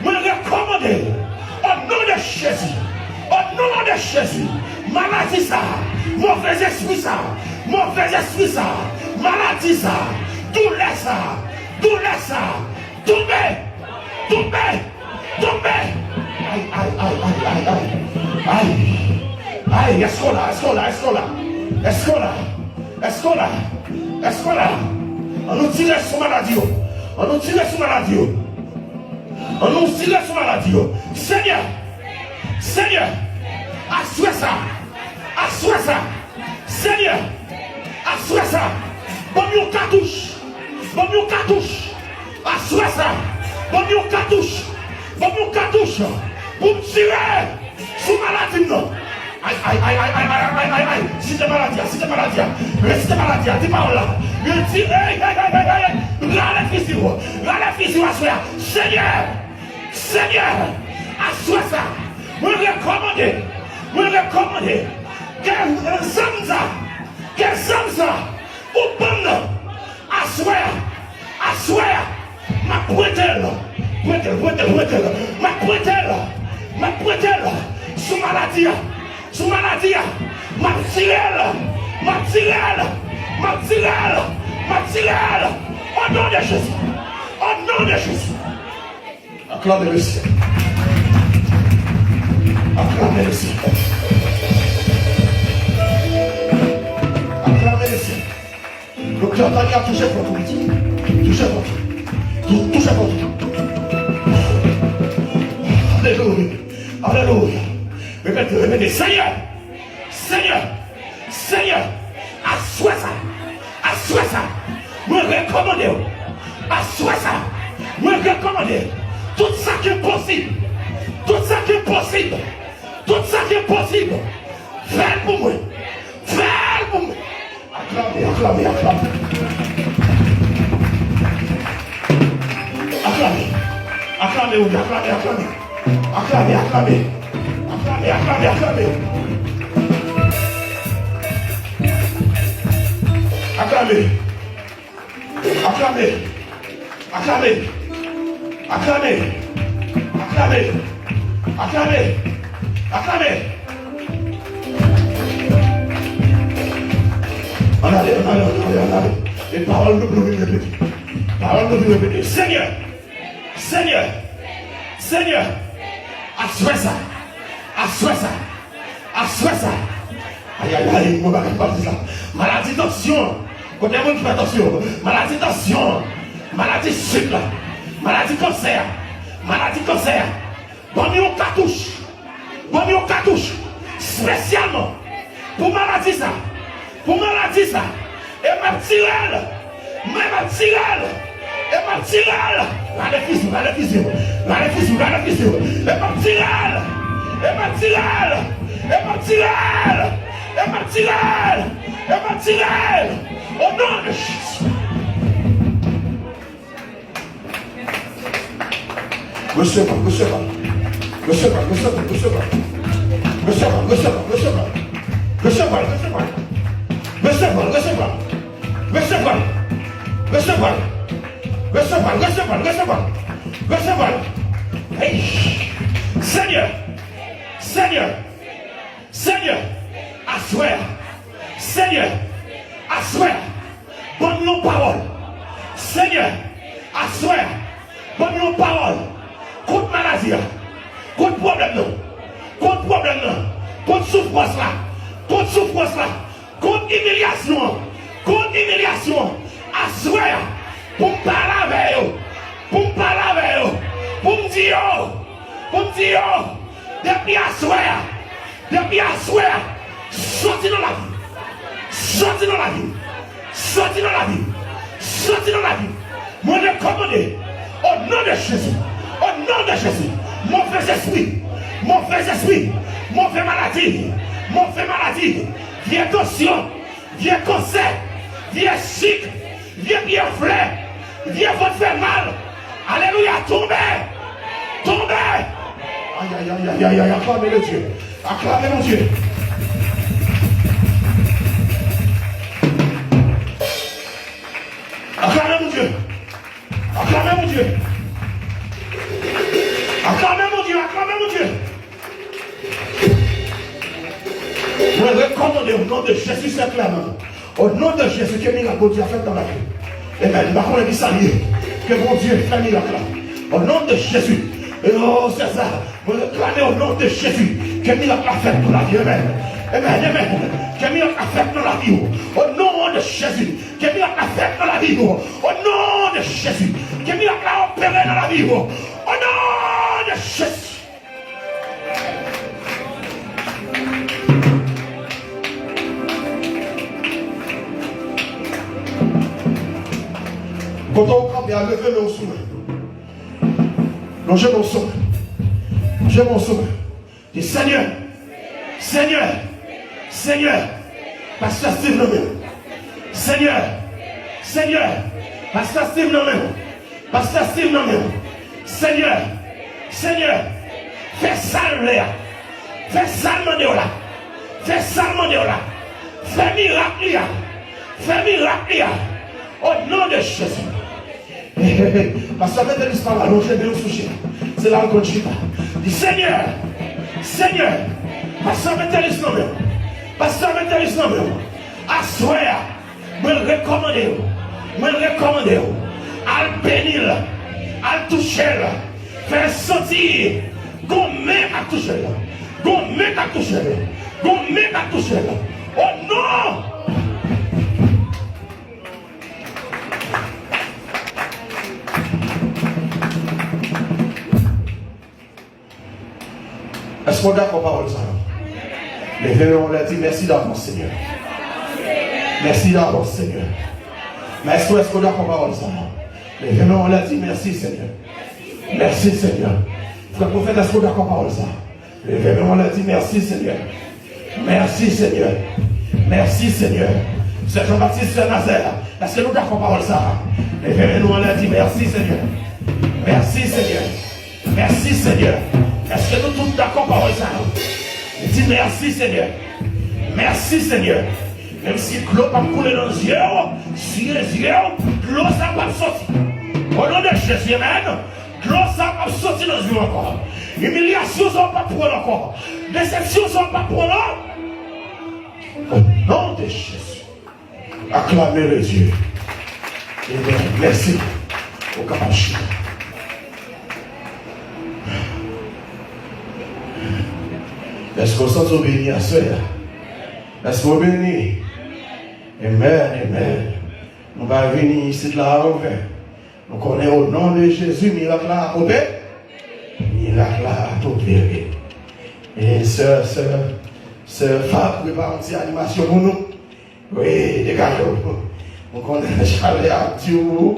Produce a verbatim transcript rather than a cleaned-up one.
Mwen rekòmande, o non de Jezi, o non de Jezi, maladi sa, move espri sa, move espri sa, maladi sa, doulè sa, doulè sa, tonbe, tonbe, tonbe. Ay, ay, ay, ay, ay, ay. Ay, ay, èske w la, èske w la, èske w la, èske w la, èske w la, èske w la. An nou tire sou maladi yo, an nou tire sou maladi yo. An nou tire sou maladi yo. Senyè, Senyè, aswè sa, aswè sa, Senyè, aswè sa, ban m yon katouch, ban m yon katouch, aswè sa, ban m yon katouch, ban m yon katouch, pou m tire sou maladi m nan. Ay, ay, ay, ay, ay, ay, ay, ay, ay, ay. Site maladi a, site maladi a. Resite maladi a, di pawòl la. Yo di, ey, ey, ey, ey, ey, ey. Rale fizi w, rale fizi w aswè a. Senyè, Senyè, aswè sa, mwen rekòmande, mwen rekòmande, ke zam sa, ke zam sa, ou ban m nan, aswè a, aswè a, m ap pwente l, pwente l, pwente l, pwente l, m ap pwente l, m ap pwente l sou maladi a, sou maladi a, m ap tire l, m ap tire l, m ap tire l, m ap tire l, o non de Jezi, o non de Jezi. Aklame Mesye. Aklame Mesye. Aklame Mesye. Doktè Tanya, touche vant ou, piti. Touche vant ou. Tou-, touche vant ou. Alelouya. Alelouya. Repete, repete. Senyè. Senyè, Senyè, aswè sa, aswè sa, mwen rekòmande w. Aswè sa, mwen rekòmande tout sa ki posib, tout sa ki posib, tout sa ki posib. Fè l pou mwen, fè l pou mwen. Aklame, aklame, aklame. Aklame, aklame, wi, aklame, aklame. Aklame, aklame. Aklame, aklame, aklame. Aklame. Aklame. Aklame. Aklame. Aklame. Aklame. Aklame. Ann ale, ann ale, ann ale, ann ale. E pawòl nou, nou vin repete. Pawòl nou vin repete. Senyè! Senyè! Senyè! Aswè sa! Aswè sa! Aswè sa! Ayayay, mwen pa ka pase sa. Maladi tansyon! Kote moun ki fè tansyon? Maladi tansyon! Maladi sik la! Maladi kansè a! Maladi kansè a! Ban m yon katouch! Ban m yon katouch espesyalman pou maladi sa, pou maladi sa. E m ap tire l, mwen m ap tire l, e m ap tire l. Rale fizi w, rale fizi w, rale fizi w, rale fizi w. E m ap tire l, e m ap tire l, e m ap tire l, e m ap tire l, e m ap tire l. O non de Jezi. Resevwa, resevwa. Resevwa, resevwa, resevwa. Resevwa, resevwa, resevwa. Resevwa, resevwa. Resevwa, resevwa. Resevwa. Resevwa. Resevwa, resevwa, resevwa. Resevwa. Hey! Senyè! Senyè! Senyè, aswè a, Senyè, aswè a, ban m yon pawòl. Senyè, aswè a, ban m yon pawòl kont maladi a, kont pwoblèm nan, kont pwoblèm nan, kont soufrans la, kont soufrans la, kont imilyasyon an, kont imilyasyon an, aswè a, pou m pale avè yo, pou m pale avè yo, pou m di yo, pou m di yo, depi aswè a, depi aswè a, soti nan lavi m. Soti nan lavi m. Soti nan lavi m. Soti nan lavi m. Mwen rekòmande, o non de Jezi, o non de Jezi, move zespri, move zespri, move maladi, move maladi, vye tansyon, vye kansè, vye sik, vye pye flè, vye vant fè mal. Alelouya, tonbe! Tonbe! Ayayayayay, aklame Bondye. Aklame Bondye. Aklame Bondye. Aklame Bondye. Aklame Bondye, aklame Bondye. Mwen rekòmande w, o non de Jezi, sèkle a nan men w. O non de Jezi, ke mirak Bondye a fèt nan lavi w. Amèn. M pa konnen ki sa l ye. Ke Bondye fè mirak la. O non de Jezi. E o Sèza, mwen reklame o non de Jezi. Ke mirak la fèt nan lavi w. Amèn. Amèn, amèn. Ke mirak la fèt nan lavi w. O non de Jezi. Ke mirak la fèt nan lavi w. O non de Jezi. Ke mirak la opere nan lavi w. O non de Jezi. Kote w kanpe a, leve men w sou mwen. Lonje men w sou mwen. Lonje men w sou mwen. Di, Senyè, Senyè, Senyè, pastè Steve nan men w. Senyè, Senyè, pastè Steve nan men w. Pastè Steve nan men w. Senyè, Senyè, fè sa l vle a. Fè sa l mande w la. Fè sa l mande w la. Fè mirak li a. Fè mirak li a. O non de Jezi. Pastè Metèlis pa la, lonje men w sou chè. Se la l konn chita. Di, Senyè, Senyè, pastè Metèlis nan men w. Pastè Metèlis nan men w. Aswè a, mwen rekòmande w. Mwen rekòmande w. Al beni l. Al touche l. Fè l santi gon men k ap touche l. Gon men k ap touche l. Gon men k ap touche l. O non! Èske w dakò pawòl sa yo? Leve men w anlè, di, mèsi davans, Senyè. Mèsi davans, Senyè. Mèsi, èske w dakò pawòl sa yo? Leve men w anlè, di, mèsi, Senyè. Mèsi, Senyè. Frè pwofèt, èske w dakò pawòl sa? Leve men w anlè, di, mèsi, Senyè. Mèsi, Senyè. Mèsi, Senyè. Sè Jean-Baptiste, sè Nazaire, èske nou dakò pawòl sa a? Leve men nou anlè, di, mèsi, Senyè. Mèsi, Senyè. Mèsi, Senyè. Èske nou tout dakò pawòl sa a? Di, mèsi, Senyè. Mèsi, Senyè. Menm si dlo p ap koule nan zye w, siye zye w, dlo sa p ap soti. O non de Jezi, amèn. Dlo sa p ap soti nan zye w ankò. Imilyasyon sa w p ap pran l ankò. Desepsyon sa w p ap pran l ankò. O non de Jezi. Aklame le Dieu. Amèn. Mèsi. Ou kapab chita. Èske w santi w beni aswè a? Èske w beni? Amèn, amèn. Nou pa vini isit la anven. Nou konnen o non de Jezi, mirak la ap opere. Mirak la ap opere. E sè, sè, sè Fab prepare yon ti animasyon pou nou. Wi, degaje w. Nou konnen chalè a ap di w.